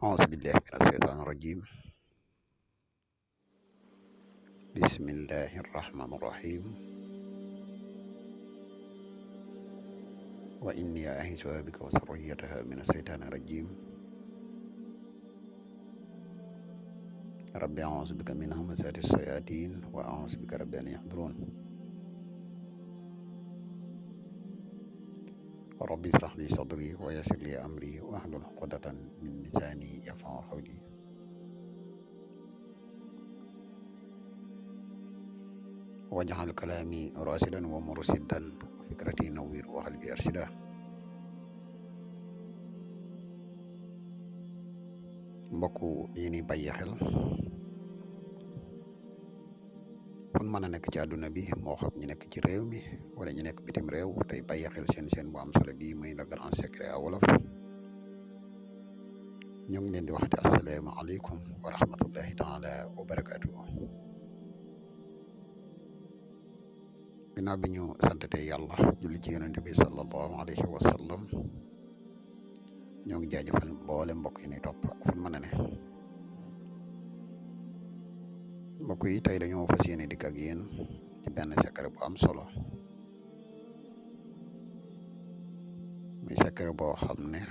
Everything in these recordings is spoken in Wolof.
أعوذ بالله من الشيطان الرجيم. بسم الله الرحمن الرحيم. وإني أعيذها بك وذريتها من الشيطان الرجيم. ربي أعوذ بك من همزات الشياطين وأعوذ بك رب أن يحضرون. ربي اشرح لي صدري ويسر لي أمري واحلل عقدة من لساني يفقهوا قولي. واجعل كلامي راشدا ومرشدا وفكرتي نوير وقلبي أرشدا. mbokku yi ni bàyyi xel fun mën a nekk ci àdduna bi moo xam ñi nekk ci réew mi wala ñi nekk bitim réew tey bàyyi xel seen bu am solo bii muy le grand secret à wolof ñu ngi leen di waxati assalaamu aleykum wa rahmatullahi taala wa barakaatu. ginnaaw bi ñu santate yàlla julli ci yonente bi sallallahu alayhi wa sallam ñoo ngi jaajëfal mboole mbokk yi ni topp fun mën a ne. mbokk yi tey dañoo fas yéene dikk ak yéen ci benn secret bu am solo muy secret boo xam ne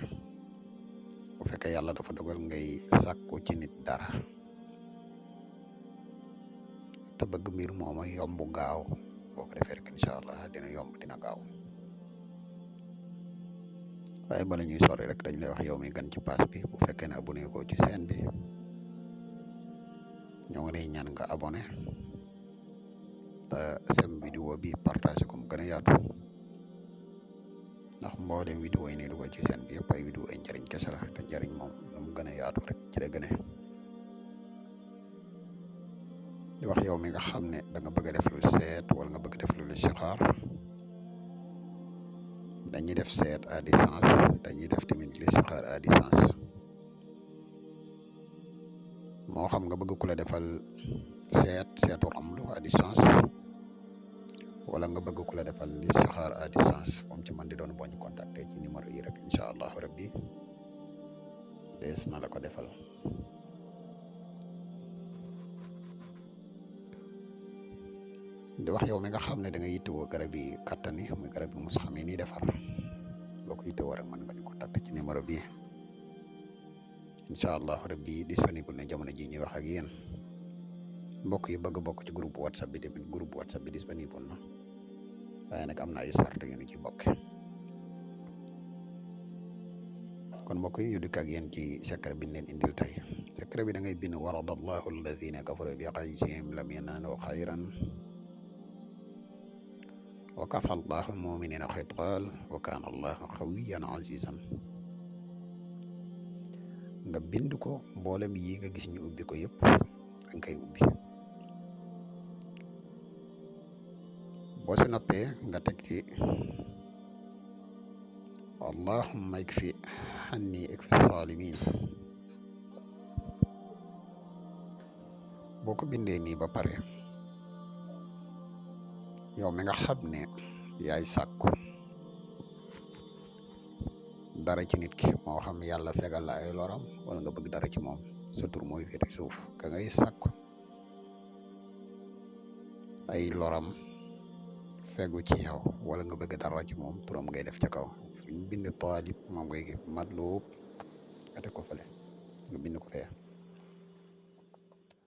bu fekkee yàlla dafa dogal ngay sàkku ci nit dara te bëgg mbir mooma yomb gaaw boo ko defee rek incha allah dina yomb dina gaaw. waaye bala ñuy sori rek dañ lay wax yow mi gan ci page bi bu fekkee ne abonné ko ci chaîne bi ñoo ngi lay ñaan nga abonné te sem vidéo bi partage ko mu gën a yaatu ndax mboolem vidéo yi ni dugal ci chaîne bi yëpp ay vidéo ay njëriñ kese la te njëriñ moom nu mu gën a yaatu rek ci la gëne. di wax yow mi nga xam ne da nga bëgg a def lu seet wala nga bëgg def lu listixaar dañuy def seet à distance dañuy def tamit listixaar à distance. moo xam nga bëgg ku la defal seetu ramlu à distance wala nga bëgg ku la defal listixaar à distance moom ci man di doon boo ñu contacter ci numéro yi rek incha allahu rabbi dees na la ko defal. di wax yow mi nga xam ne da nga yittewoo garab yi kattan yi muy garab yi mus xam yi nii defar boo ko yittewoo rek mën nga ñu contacter ci numéro bi incha allah rabbi disponible na jamono ji ñuy wax ak yéen. mbokk yi bëgg bokk ci groupe whatsapp bi tamit groupe whatsapp bi disponible na waaye nag am na ay sart yu ñu ci bokk. kon mbokk yi ñu dikk ak yéen ci secret bi ñu leen indil tey. secret bi da ngay bind waradallahu alladina kafaru bi xaysihim lam yanaalu xayran wa kafa allahu almuminina xital wa kaana allahu xawiyan azizan. nga bind ko mboolem yi nga gis ñu ubbi ko yëpp danga koy ubbi boo si noppee nga teg ci allahumma ikfi anni ikfi salimin. boo ko bindee nii ba pare yow mi nga xam ne yaay sàkku dara ci nit ki moo xam yàlla fegal la ay loram wala nga bëgg dara ci moom sa tur mooy féete suuf ka ngay sàkku ay loram fegu ci yow wala nga bëgg dara ci moom turam ngay def ca kaw fi ñu bind taalib moom ngay gis matlub nga teg ko fële nga bind ko fee.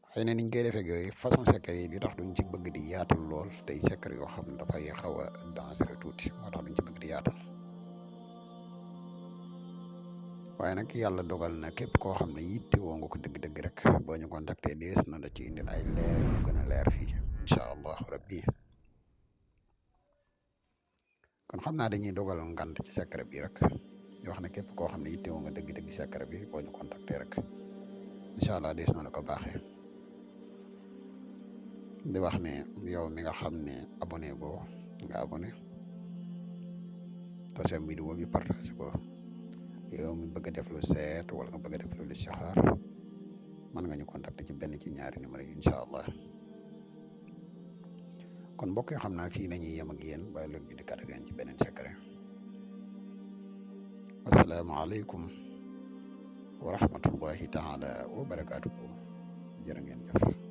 xëy na niñ koy defee yooyu façon secret yi li tax duñ ci bëgg di yaatal lool tey secret yoo xam ne dafay xaw a dangereux tuuti moo tax duñ ci bëgg di yaatal. waaye nag yàlla dogal na képp koo xam ne yittewoo nga ko dëgg-dëgg rek boo ñu contacter dees na la ci indil ay leer yu gën a leer fii incha allahu rabbi. kon xam naa dañuy dogal ngant ci secret bi rek di wax ne képp koo xam ne yittewoo nga dëgg-dëgg secret bi boo ñu contacter rek incha allah dees na la ko baaxee. di wax ne yow mi nga xam ne abonné goo nga abonné te seen vidéo bi partage ko. yow mi bëgg a def lu seet wala nga bëgg a def lu listixaar mën nga ñu contacter ci benn ci ñaari numéro yi incha allah. kon mbokk yi xam naa fii la ñuy yem ak yéen ba léegi di kat ak yéen ci beneen secret. asalaamaaleykum wa rahmatullahi taala wa barakaatuhu jërë ngeen jëf